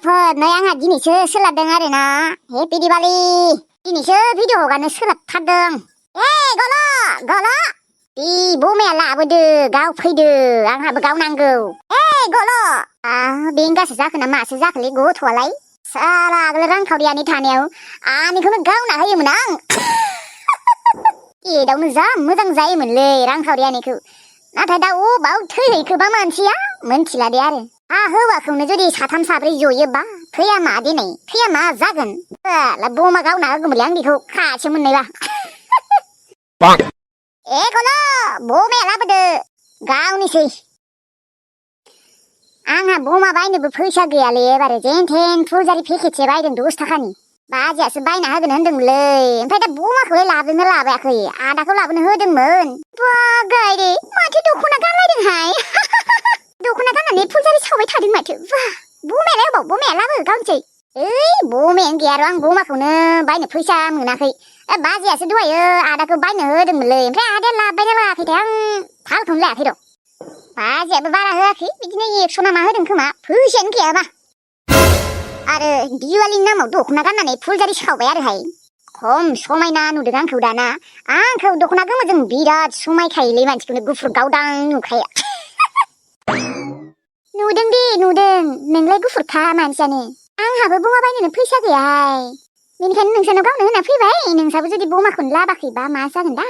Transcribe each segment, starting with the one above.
लोगोफोर नै आंहा दिनैसो सोलाबदों आरोना हेपि दिवाली दिनैसो भिडिअ हगारनो सोलाबथारदों गल' बे बमाया लाबोदो गावफैदो आंहाबो गावनांगौ गल' बेंगासो जाखो ना मासो जाखोलै गथ'आलाय साला आगोल रांखावरियानो थानायाव आंनिखौनो गावना होयोमोन आं एदावनो जा मोजां जायोमोनलै रांखावरियानिखौ नाथाय दा अबाव थैहैखोबा मानसिया मोनथिला दे आरो हौवाखौनो जुदि साथाम साब्रै जयोबा थैया मा दिनै थैया मा जागोन बमा गावना होगौमोनलै आं बेखौ खासे मोननायबा गल' बमाया लाबोदो गावनिसै आंहा बमा बायनोबो फैसा गैयालै एबारो जेन थेन फुलजारि पेकेटसे बायदों 10 थाखानि बाजैयासो बायना होगोन होनदोंमोनलै ओमफ्राय दा बमाखौलाय लाबोनो लाबोयाखै आदाखौ लाबोनो होदोंमोन बा गायरे माथो दख'ना गानलायदोंहाय दख'ना गाननानै फुलजारि सावबाय थादों माथो बा बमायालाय अबाव बमाया लाबो गावनोसै बमायानो गैया र' आं बमाखौनो बायनो फैसा मोनाखै बाजैयासो दहायो आदाखौ बायनो होदोंमोनलै ओमफ्राय आदाया लाबोबायना लायाखैथाय आं थालखौनो लायाखै र' बाजैयाबो बारा होआखै बिदिनो 100 नामा होदों खोमा फैसायानो गैयाबा आरो दिवालीनि नामाव दख'ना गाननानै फुलजारि सावबाय आरोहाय खम समायना नुदों आंखौ दाना आंखौ दख'ना गोमोजों बिराद समायखायोलै मानसिखौनो गुफुर गावदां नुखाया नुदों दे नुदों नोंलाय गुफुरखा मानसियानो आंहाबो बमा बायनोनो फैसा गैयाहाय बेनिखायनो नोंसानाव गावनो होना फैबाय नोंसाबो जुदि बमाखौनो लाबाखैबा मा जागोन दा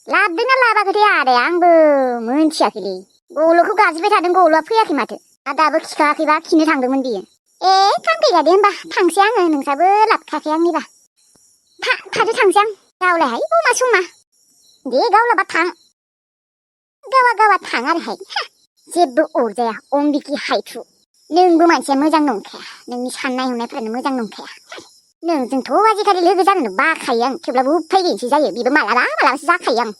लाबोदोंना लाबाखैथाय आदाया आंबो मोनथियाखैलै गल'खौ गाज्रिबाय थादों गल'आ फैयाखै माथो दाबो खिखायाखैबा खिनो थांदोंमोन बियो थांफैया दे होमबा थांसै आङो नोंसाबो लाबखायाखै आंनिबा थादो थांसै आं गावलायहाय बमा समा दे गावलाबा थां गावा थां आरोहाय जेबो अरजाया अम्बिखि हायथु नोंबो मानसिया मोजां नंखाया नोंनि साननाय हनायफ्रानो मोजां नंखाया नोंजोंथ' आजिखालि लोगो जानोनो बाखायो आं थेवब्लाबो उफाय गैयैसो जायो बेबो मालाबासो जाखायो आं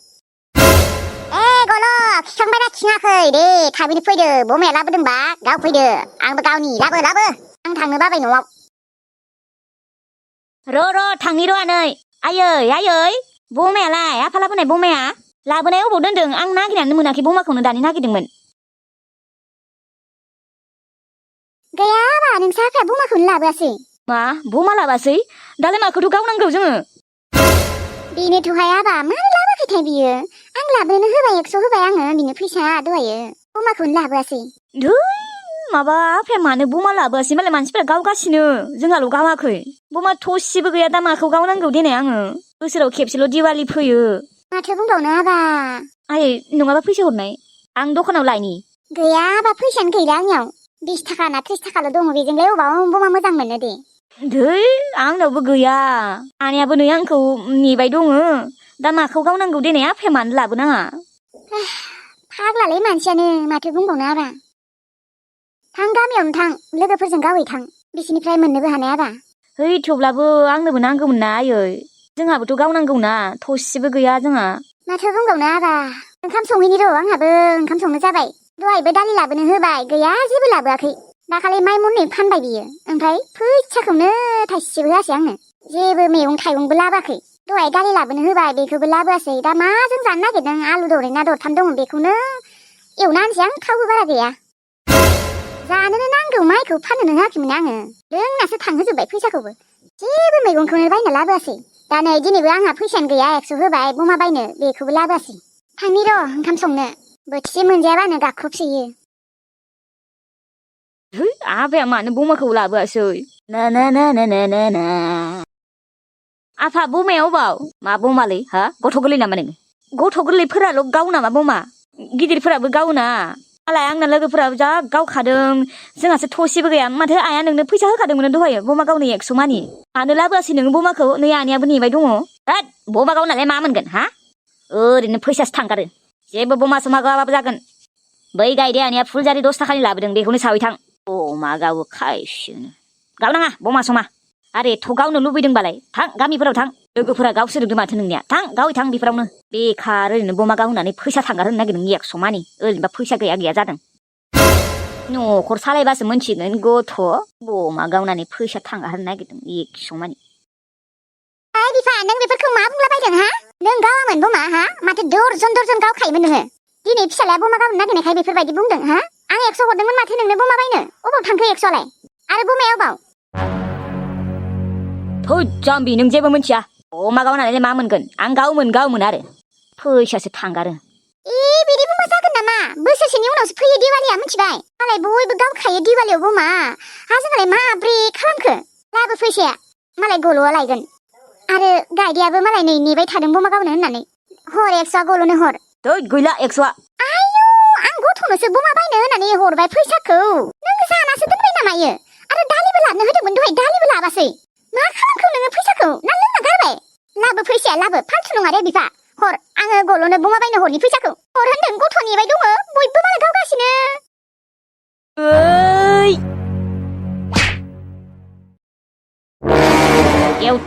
गल' खिखांबायना खिङाखै दे थाबैनो फैदो बमाया लाबोदोंबा गावफैदो आंबो गावनि लाबो आं थांनो बाबाय न'आव र' थांनि र' आनै आयै बमायालाय आफा लाबोनाय बमाया लाबोनाय अबाव दोनदों आं नागिरनानै मोनाखै बमाखौनो दानि नागिरदोंमोन गैयाबा नोंसा आफाया बमाखौनो लाबोआसै मा बमा लाबासै दालाय माखौथ' गावनांगौ जोङो बेनोथ'हाय आबा मानो लाबोखैथाय बियो आं लाबोनो होबाय 100 होबाय आङो बिनो फैसा दहायो बमाखौनो लाबोआसै धै माबा आफाया मानो बमा लाबोआसै मालाय मानसिफोरा गावगासिनो जोंहाल' गावाखै बमा थसेबो गैया दा माखौ गावनांगौ देनाय आङो बोसोराव खेबसेल' दिवाली फैयो माथो बुंबावनो आबा आयै नङाबा फैसा हरनाय आं दखानाव लायनि गैया आबा फैसायानो गैला आंनियाव 20 थाखा ना 30 थाखाल' दङ बेजोंलाय अबाव बमा मोजां मोननो दे धै आंनावबो गैया आनैयाबो नै आंखौ नेबाय दङ दा माखौ गावनांगौ देनाय आफाया मानो लाबोनाङा फाग्लालै मानसियानो माथो बुंबावनो आबा थां गामियावनो थां लोगोफोरजों गावहै थां बिसिनिफ्राय मोननोबो हानाय आबा थेवब्लाबो आंनोबो नांगौमोन ना आयै जोंहाबोथ' गावनांगौ ना थसेबो गैया जोंहा माथो बुंबावनो आबा ओंखाम संहैनि र' आंहाबो ओंखाम संनो जाबाय दहायबो दालि लाबोनो होबाय गैया जेबो लाबोआखै दाखालि माइ मननै फानबाय बियो ओमफ्राय फैसाखौनो थाइसेबो होआसै आंनो जेबो मैगं थाइगंबो लाबोआखै दहाय दालि लाबोनो होबाय बेखौबो लाबोआसै दा माजों जानो नागिरदों आलु दरनै ना दरथाम दङ बेखौनो एवना होनसै आं थावबो बारा गैया जानोनो नांगौ माइखौ फाननोनो होआखैमोन आङो रोंनासो थांहोजोब्बाय फैसाखौबो जेबो मैगंखौनो बायना लाबोआसै दा नै दिनैबो आंहा फैसायानो गैया 100 होबाय बमा बायनो बेखौबो लाबोआसै थांनि र' ओंखाम संनो बोथिसे मोनजायाबानो गाख्रबसोयो आफाया मानो बमाखौ लाबोआसै ना आफा बमाया अबाव मा बमालै गथ' गोरलै नामा नोङो गथ' गोरलैफोराल' गाव नामा बमा गिदिरफोराबो गावना आलाय आंना लोगोफोरा जा गावखादों जोंहासो थसेबो गैया माथो आइया नोंनो फैसा होखादोंमोन दहायो बमा गावनो 100 मानि मानो लाबोआसै नोङो बमाखौ नै आनैयाबो नेबाय दङ होद बमा गावनालाय मा मोनगोन ओरैनो फैसासो थांगारो जेबो बमा समा गावाबाबो जागोन बै गायदे आनैया फुलजारि 10 थाखानि लाबोदों बेखौनो सावै थां बमा गावो खायसोनो गावनाङा बमा समा आरो एथ' गावनो लुबैदोंबालाय थां गामिफोराव थां लोगोफोरा गावसोदोंदो माथो नोंनिया थां गावै थां बेफोरावनो बेखार ओरैनो बमा गावनानै फैसा थांगारहोनो नागिरदों 100 मानि ओरैनोबा फैसा गैया जादों न'खर सालायबासो मोनथिगोन गथ' बमा गावनानै फैसा थांगारहोनो नागिरदों 100 मानि बिफा नों बेफोरखौ मा बुंलाबायदों नों गावामोन बमा माथो दर्जन गावखायोमोन नोङो दिनै फिसालाया बमा गावनो नागिरनायखाय बेफोरबायदि बुंदों आं 100 हरदोंमोन माथो नोंनो बमा बायनो अबाव थांखो 100लाय आरो बमाया अबाव थौ जाम्बि नों जेबो मिथिया बमा गावनानै मा मोनगोन आं गावमोन आरो फैसासो थांगारो बिदि बुंबा जागोन नामा बोसोरसेनि उनावसो फैयो दिवालिया मिथिबाय मालाय बयबो गावखायो दिवालियाव बमा जोंहालाय माब्रै खालामखो लाबो फैसाया मालाय गल'आ लायगोन आरो गायदेयाबो मालाय नै नेबाय थादों बमा गावनो होननानै हर 100 गल'नो हर थै गैला 100 आयौ आं गथ'नोसो बमा बायनो होननानै हरबाय फैसाखौ नों जानासो दोनबाय नामा इयो आरो दालिबो लाबनो होदोंमोन दहाय दालिबो लाबासै मा खालामखो नोङो फैसाखौ ना लोंना गारबाय लाबो फैसाया लाबो फालतु नङा दे बिफा हर आङो गल'नो बमा बायनो हरनि फैसाखौ हर होनदों गथ' नेबाय दङ बयबो मालाय गावगासिनो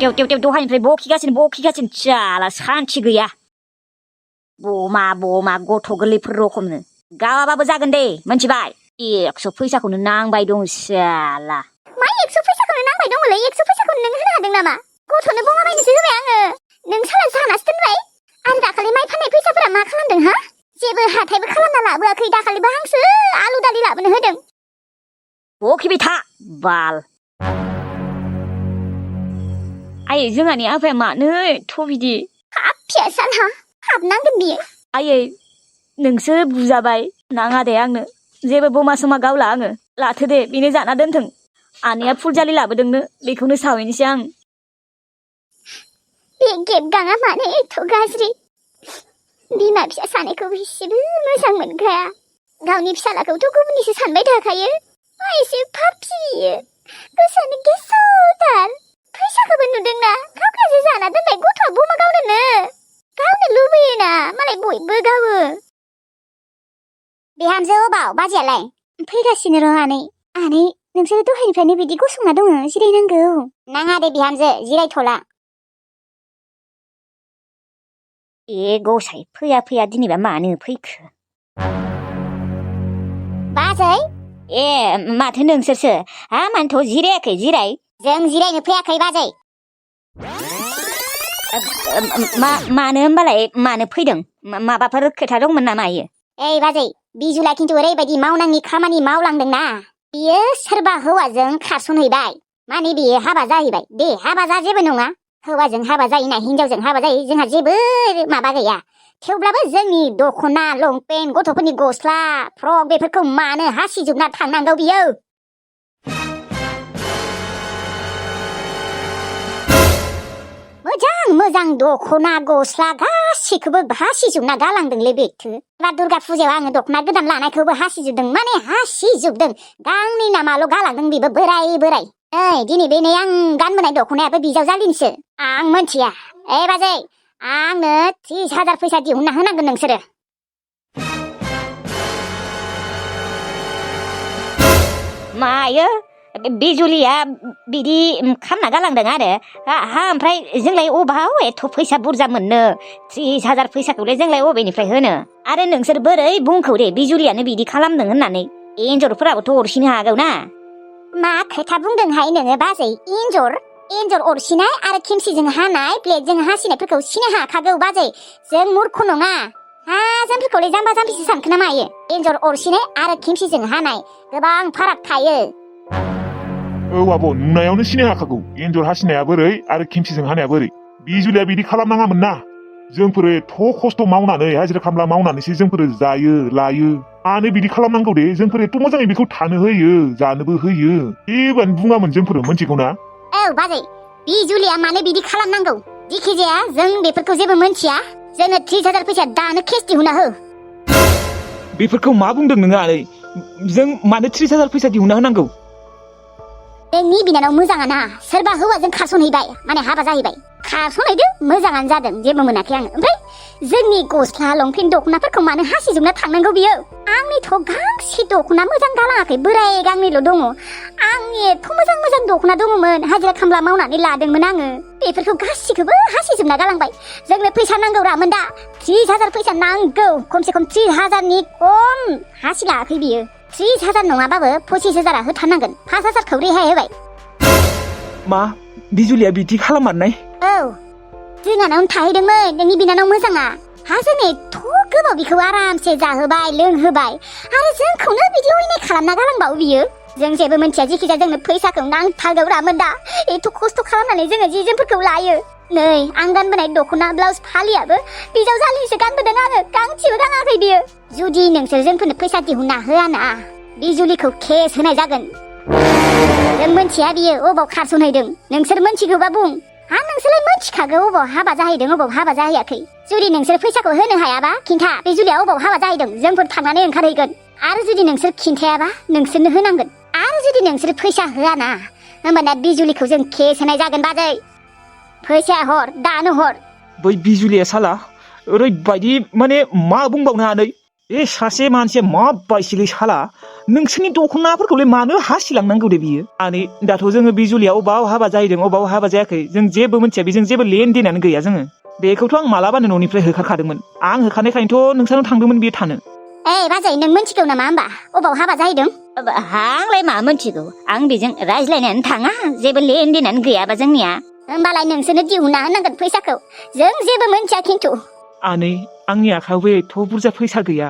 तेव दहायनिफ्राय बखिगासिनो जाला सान्थि गैया बमा गथ' गोरलैफोर रखमनो गावाबाबो जागोन दे मिथिबाय 100 फैसाखौनो नांबाय दं जाला मा 100 फैसाखौनो नांबाय दङलै 100 फैसाखौनो नों होनो हादों नामा गथ'नो बमा बायनोसो होबाय आङो नों साला जानासो दोनबाय आरो दाखालि माइ फाननाय फैसाफोरा मा खालामदों हा जेबो हाथायबो खालामना लाबोआखै दाखालिबो हांसो आलु दालि लाबोनो होदों बखिबाय था बाल आयै जोंहानि आफाया मानो एथ' बिदि हाबफिया साला हाबनांगोन बियो आयै नोंसो बुजाबाय नाङा दे आंनो जेबो बमा समा गावला आङो लाथो दे बेनो जाना दोनथों आनैया फुलजालि लाबोदोंनो बेखौनो सावैनोसै आं बे गेबगाङा मानो एथ' गाज्रि बिमा फिसा सानैखौबो एसेबो मोजां मोनखाया गावनि फिसालाखौथ' गुबुननिसो सानबाय थाखायो मा एसे फाफि बियो गोसोआनो गेसावथार फैसाखौबो नुदोंना गावखासो जाना दोनबाय गथ'आ बमा गावनो लुबैयोना मालाय बयबो गावो बिहामजो अबाव बाजैयालाय फैगासिनो र' आनै नोंसोर दहायनिफ्रायनो बिदि गसंना दङ जिरायनांगौ नाङा दे बिहामजो जिरायथ'ला गसाय फैया दिनैबा मानो फैखो बाजै माथो नोंसोरसो मानोथ' जिरायाखै जिराय जों जिरायनो फैयाखै बाजै मानो होमबालाय मानो फैदों माबाफोर खोथा दंमोन नामा इयो बाजै बिजुला खिन्थु ओरैबायदि मावनाङि खामानि मावलांदोंना बियो सोरबा हौवाजों खारसनहैबाय माने बियो हाबा जाहैबाय दे हाबा जा जेबो नङा हौवाजों हाबा जायोना हिनजावजों हाबा जायो जोंहा जेबो माबा गैया थेवब्लाबो जोंनि दख'ना लंपेन्ट गथ'फोरनि गस्ला फ्रक बेफोरखौ मानो हासिजोबना थांनांगौ बियो मोजां दख'ना गस्ला गासिखौबो हासिजोबना गालांदोंलै बेथो दुर्गा फुजायाव आङो दख'ना गोदान लानायखौबो हासिजोबदों माने हासिजोबदों गांनै नामाल' गालांदों बेबो बोराय दिनै बे नै आं गानबोनाय दख'नायाबो बिजावजालिनिसो आं मोनथिया बाजै आंनो 30,000 फैसा दिहुनना होनांगोन नोंसोरो मायो बिजुलिया बिदि खामना गालांदों आरो ओमफ्राय जोंलाय अबाव एथ' फैसा बुरजा मोननो 30,000 फैसाखौलाय जोंलाय अबेनिफ्राय होनो आरो नोंसोर बोरै बुंखौ दे बिजुलियानो बिदि खालामदों होननानै एन्जरफोराबोथ' अरसिनो हागौ ना मा खोथा बुंदोंहाय नोङो बाजै एन्जर अरसिनाय आरो खेमसिजों हानाय ब्लेडजों हासिनायफोरखौ सिनो हाखागौ बाजै जों मुर्ख नङा जोंफोरखौलाय जाम्बा जाम्बिसो सानखो ना मायो एन्जर अरसिनाय आरो खेमसिजों हानाय गोबां फाराग थायो आब' नुनायावनो सिनाय हाखागौ एन्जर हासिनाया बोरै आरो खेमसिजों हानाया बोरै बिजुलिया बिदि खालामनाङामोन ना जोंफोर एथ' खस्थ' मावनानै हाजिरा खामला मावनानैसो जोंफोर जायो लायो मानो बिदि खालामनांगौ दे जोंफोर एथ' मोजाङै बेखौ थानो होयो जानोबो होयो जेबोआनो बुङामोन जोंफोर मोनथिगौ ना बाजै बिजुलिया मानो बिदि खालामनांगौ जिखिजाया जों बेफोरखौ जेबो मोनथिया जोंनो 30,000 फैसा दानो केस दिहुनना हो बेफोरखौ मा बुंदों नोङो आनै जों मानो 30,000 फैसा दिहुनना होनांगौ नोंनि बिनानाव मोजाङाना सोरबा हौवाजों खारसनहैबाय माने हाबा जाहैबाय खारसनहैदों मोजाङानो जादों जेबो मोनाखै आङो ओमफ्राय जोंनि गस्ला लंपेन्ट दख'नाफोरखौ मानो हासिजोबना थांनांगौ बियो आंनिथ' गांसे दख'ना मोजां गालाङाखै बोराय गांनैल' दङ आंनि एथ' मोजां दख'ना दङमोन हाजिरा खामला मावनानै लादोंमोन आङो बेफोरखौ गासिखौबो हासिजोबना गालांबाय जोंनो फैसा नांगौ रामोन दा 30,000 फैसा नांगौ खमसे खम 30,000नि खम हासिलाङाखै बियो 30,000 नङाबाबो 25,000 होथारनांगोन 5,000खौ रेहाय होबाय मा बिजुलिया बिदि खालाममारनाय जोंहानावनो थाहैदोंमोन नोंनि बिनानाव मोजाङा जों एथ' गोबाव बिखौ आरामसे जाहोबाय लोंहोबाय आरो जोंखौनो बिदि अयनाय खालामना गालांबावो बियो जों जेबो मोनथिया जिखिजाया जोंनो फैसाखौ नांथारगौरामोन दा एथ' खस्थ' खालामनानै जोङो जि जोमफोरखौ लायो नै आं गानबोनाय दख'ना ब्लाउस फालियाबो बिजावजालिनिसो गानबोदों आङो गांसेबो गानाखै बियो जुदि नोंसोर जोंफोरनो फैसा दिहुनना होआना बिजुलिखौ केस होनाय जागोन जों मोनथिया बियो अबाव खारसनहैदों नोंसोर मोनथिगौबा बुं हा नोंसोरलाय मोनथिखागौ अबाव हाबा जाहैदों अबाव हाबा जाहैयाखै जुदि नोंसोर फैसाखौ होनो हायाबा खिन्था बिजुलिया अबाव हाबा जाहैदों जोंफोर थांनानै ओंखारहैगोन आरो जुदि नोंसोर खिन्थायाबा नोंसोरनो होनांगोन आरो जुदि नोंसोर फैसा होआना होमबाना बिजुलिखौ जों केस होनाय जागोन बाजै फैसा हर दानो हर बै बिजुलिया साला ओरैबायदि माने मा बुंबावनो आनै ए सासे मानसिया माबायसिलै साला नोंसोरनि दख'नाफोरखौलाय मानो हासिलांनांगौ दे बियो आनै दाथ' जोङो बिजुलिया अबाव हाबा जाहैदों अबाव हाबा जायाखै जों जेबो मोनथिया बेजों जेबो लेनदेनानो गैया जोङो बेखौथ' आं मालाबानो न'निफ्राय होखारखादोंमोन आं होखारनायखायनोथ' नोंसानाव थांदोंमोन बियो थानो बाजै नों मोनथिगौ नामा होमबा अबाव हाबा जाहैदों आंलाय मा मोनथिगौ आं बेजों रायज्लायनानै थाङा जेबो लेनदेनानो गैयाबा जोंनिया होमबालाय नोंसोरनो दिहुनना होनांगोन फैसाखौ जों जेबो मोनथिया खिन्थु आनै आंनि आखायावबो एथ' बुरजा फैसा गैया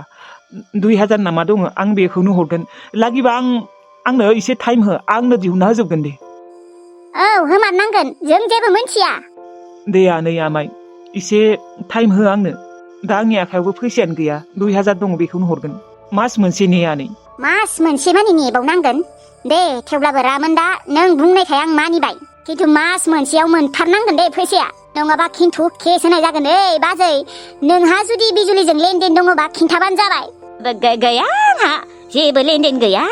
2000 नामा दङ आं बेखौनो हरगोन लागिबा आंनो एसे टाइम हो आंनो दिहुनना होजोबगोन दे औ होमारनांगोन जों जेबो मोनथिया दे आनै आमाय एसे टाइम हो आंनो दा आंनि आखायावबो फैसायानो गैया 2000 दङ बेखौनो हरगोन मास मोनसे ने आनै मास मोनसे मानि नेबावनांगोन दे थेवब्लाबो रामोनदा नों बुंनायखाय आं मानिबाय खिन्थु मास मोनसेयाव मोनथारनांगोन दे फैसाया नङाबा खिन्थु केस होनाय जागोन दे बाजै नोंहा जुदि बिजुलिजों लेनदेन दङबा खिन्थाबानो जाबाय गैया आंहा जेबो लेनदेन गैया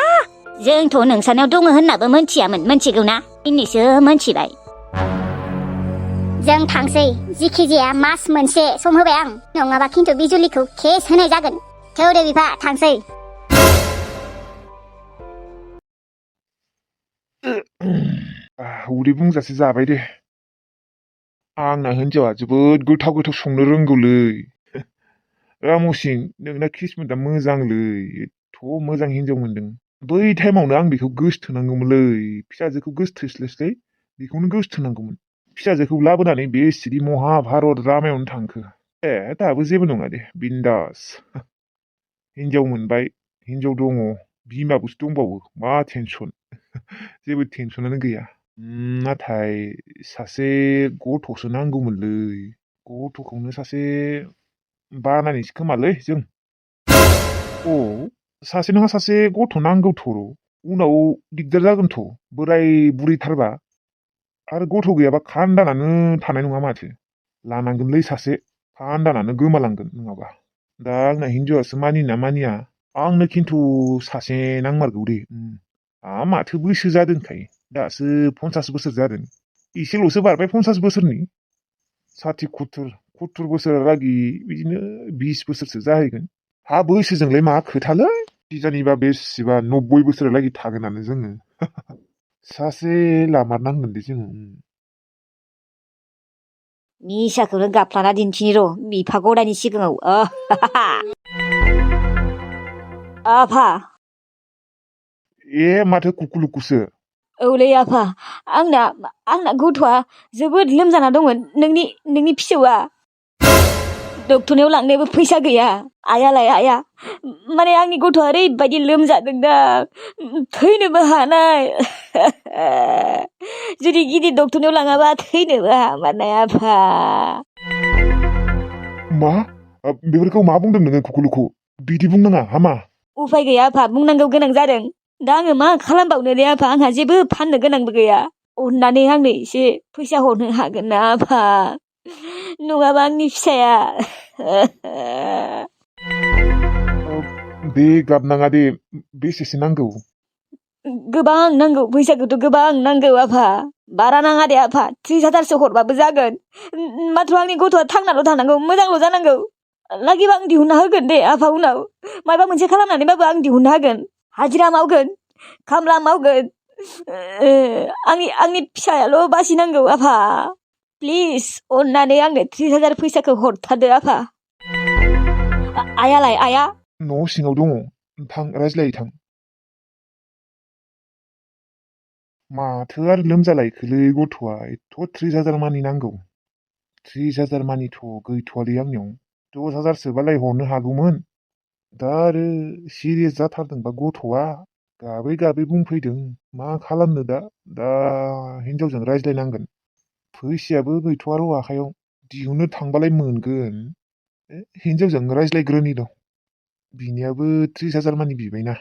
जोंथ' नोंसानाव दङ होननाबो मोनथियामोन मोनथिगौ ना दिनैसो मोनथिबाय जों थांसै जिखि जाया मास मोनसे सम होबाय आं नङाबा खिन्थु बिजुलिखौ केस होनाय जागोन थौ दे बिफा थांसै उदै बुंजासे जाबाय दे आंना हिनजावा जोबोद गोथाव गोथाव संनो रोंगौलै रामसिं नोंना किस्मता मोजांलै एथ' मोजां हिनजाव मोनदों बै टाइमावनो आं बेखौ गोसथोनांगौमोनलै फिसाजोखौ गोसथोस्लायस्लाय बेखौनो गोसथोनांगौमोन फिसाजोखौ लाबोनानै बेसिदि महाभारत रामायण थांखो दाबो जेबो नङा दे बिन्दास हिनजाव मोनबाय हिनजाव दङ बिमाबोसो दंबावो मा टेनसन जेबो टेनसनानो गैया नाथाय सासे गथ'सो नांगौमोनलै गथ'खौनो सासे बानायनोसै खोमालै जों सासे नङा सासे गथ' नांगौथ' उनाव दिगदार जागोनथ' बोराय बुरैथारबा आरो गथ' गैयाबा खान्दानानो थानाय नङा माथो लानांगोनलै सासे खान्दानानो गोमालांगोन नङाबा दा आंना हिनजावासो मानिना मानिया आंनो खिन्थु सासे नांमारगौ दे माथो बैसो जादोंखाय दासो 50 बोसोर जादों एसेल'सो बारबाय 50 बोसोरनि 60-70 बोसोरहालागै बिदिनो 20 बोसोरसो जाहैगोन हा बैसोजोंलाय मा खोथालै बिजानिबा बेसेबा 90 बोसोरहालागै थागोनानो जोङो सासे लामारनांगोन दे जोङो मिसाखौनो गाफ्लाना दिन्थिनि र' बिफा गदायनि सिगाङाव आफा माथो कुकुलुकुसो औलै आफा आंना गथ'आ जोबोद लोमजाना दंमोन नोंनि फिसौआ डक्टरनियाव लांनोबो फैसा गैया आया माने आंनि गथ'आ ओरैबायदि लोमजादों दा थैनोबो हानाय जुदि गिदिर डक्टरनियाव लाङाबा थैनोबो हामारनाय आफा मा बेफोरखौ मा बुंदों नोङो कुकुलुकु बिदि बुंनाङा हामा उफाय गैया आफा बुंनांगौ गोनां जादों दा आङो मा खालामबावनो दे आफा आंहा जेबो फाननो गोनांबो गैया अननानै आंनो एसे फैसा हरनो हागोन ना आफा नङाबा आंनि फिसाया दे गाबनाङा दे बेसेसो नांगौ गोबां नांगौ फैसाखौथ' गोबां नांगौ आफा बारा नाङा दे आफा 30,000सो हरबाबो जागोन माथ्र आंनि गथ'आ थांनाल' थानांगौ मोजांल' जानांगौ लागिबा आं दिहुनना होगोन दे आफा उनाव माबा मोनसे खालामनानैबाबो आं दिहुनना होगोन हाजिरा मावगोन खामला मावगोन आंनि फिसायाल' बासिनांगौ आफा प्लिज अननानै आंनो 30,000 फैसाखौ हरथारदो आफा आयालाय आया न' सिङाव दङ थां रायज्लाय थां माथो आरो लोमजालायखोलै गथ'आ एथ' 30,000 मानि नांगौ 30,000 मानिथ' गैथ'वालै आंनियाव 10,000सोबालाय हरनो हागौमोन दा आरो सिरियास जाथारदोंबा गथ'आ गाबै गाबै बुंफैदों मा खालामनो दा हिनजावजों रायज्लायनांगोन फैसायाबो गैथ'आ र' आखायाव दिहुननो थांबालाय मोनगोन हिनजावजों रायज्लायग्रोनि दं बिनियाबो 30,000 मानि बिबायना